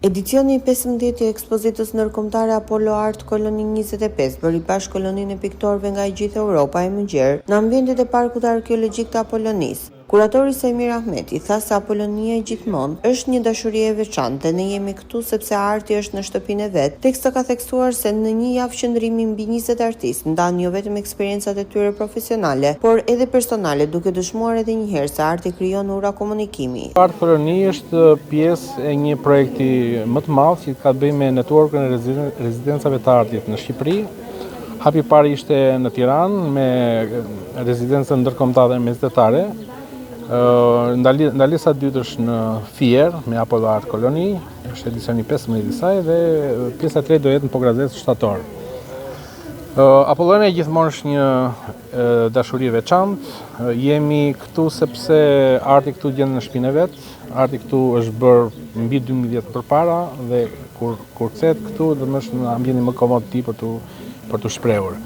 Edicioni i 15 i ekspozitës ndërkombëtare Apollo Art Colony 25 bëri bashkë koloninë e piktorëve nga e gjithë Europa e më gjerë në ambientet e Parkut Arkeologjik të Apollonisë. Kuratori Saimir Ahmeti tha se Apollonia gjithmonë është një dashuri e veçantë dhe ne jemi këtu sepse arti është në shtëpinë e vet, teksa ka theksuar se në një javë qëndrimi mbi 20 artistë ndanë jo vetëm eksperiencat e tyre profesionale, por edhe personale duke dëshmuar edhe një herë se arti krijon ura komunikimi. Art Koloni është pjesë e një projekti më të madh që ka të bëjë me networkun e rezidencave të artit në Shqipëri. Hapi i parë ishte në Tiranë me rezidencën ndërkombëtare mesdhetare. Ndalesa e dytë është në Fier me Apollo Art Colony, është edicioni 15 i saj dhe pjesa e tretë do jetë në Pogradec shtator. Apollonia gjithmonë është një dashuri e veçantë. Jemi këtu sepse arti këtu gjendet në shtëpinë e vet. Arti këtu është bërë mbi 2000 vjet përpara dhe kur kur kthehet këtu do të është në ambientin më komod të tij për t'u për t'u shprehur.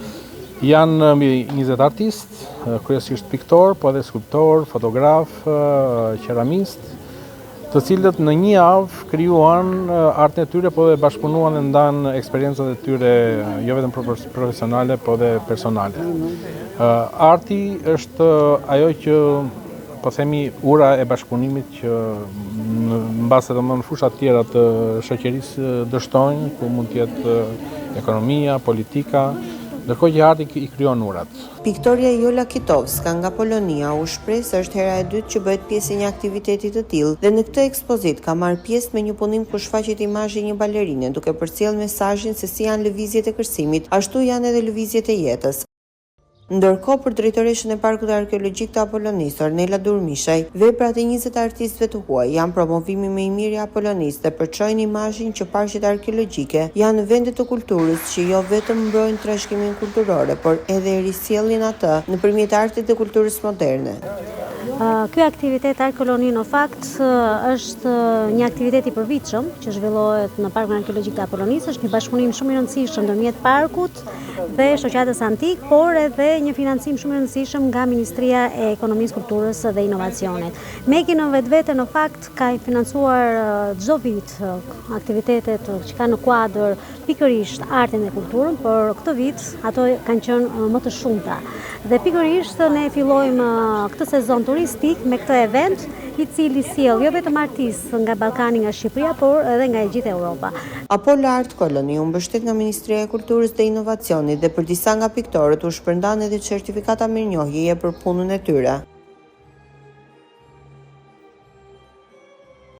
Janë mbi 20 artistë, kryesisht piktorë, po edhe skulptorë, fotografë, qeramistë, të cilët në një javë krijuan artin e tyre, po edhe bashkëpunuan dhe ndanë eksperiencat e tyre jo vetëm profesionale, po edhe personale. Arti është ajo që po themi ura e bashkëpunimit që mbase domethënë fusha të tjera të shoqërisë dështojnë, ku mund të jetë ekonomia, politika, ndërkohë që arti i krijon urat. Piktorja Jola Kitovska nga Polonia u shpreh se është hera e dytë që bëhet pjesë e një aktiviteti të tillë dhe në këtë ekspozitë ka marrë pjesë me një punim ku shfaqet imazhi i një balerine duke përcjellë mesazhin se si janë lëvizjet e kërcimit, ashtu janë edhe lëvizjet e jetës. Ndërkohë për drejtoreshën e Parkut Arkeologjik të Apollonisë, Ornela Durmishaj, veprat e 20 artistëve të huaj janë promovimi më i mirë i Apollonisë dhe përçojnë imazhin që parqet arkeologjike janë vende të kulturës që jo vetëm mbrojnë trashëgiminë kulturore, por edhe e risjellin atë nëpërmjet artit dhe kulturës moderne. Ky aktivitet Art Koloni në fakt është një aktivitet i përvitshëm që zhvillohet në Parkun Arkeologjik të Apollonisë, është një bashkëpunim shumë i rëndësishëm ndërmjet parkut dhe Shoqatës Antik, por edhe një financim shumë i rëndësishëm nga Ministria e Ekonomisë, Kulturës dhe Inovacionit. MEK-i në vetvete në fakt ka financuar çdo vit aktivitetet që kanë në kuadër pikërisht artin dhe kulturën, por këtë vit ato kanë qenë më të shumta. Dhe pikërisht ne fillojmë këtë sezon turistik me këtë event, i cili sjell jo vetëm artistë nga Ballkani, nga Shqipëria, por edhe nga e gjithë Europa. Apollo Art Colony u mbështet nga Ministria e Kulturës dhe Inovacionit dhe për disa nga piktorët u shpërndanë edhe certifikata mirënjohjeje për punën e tyre.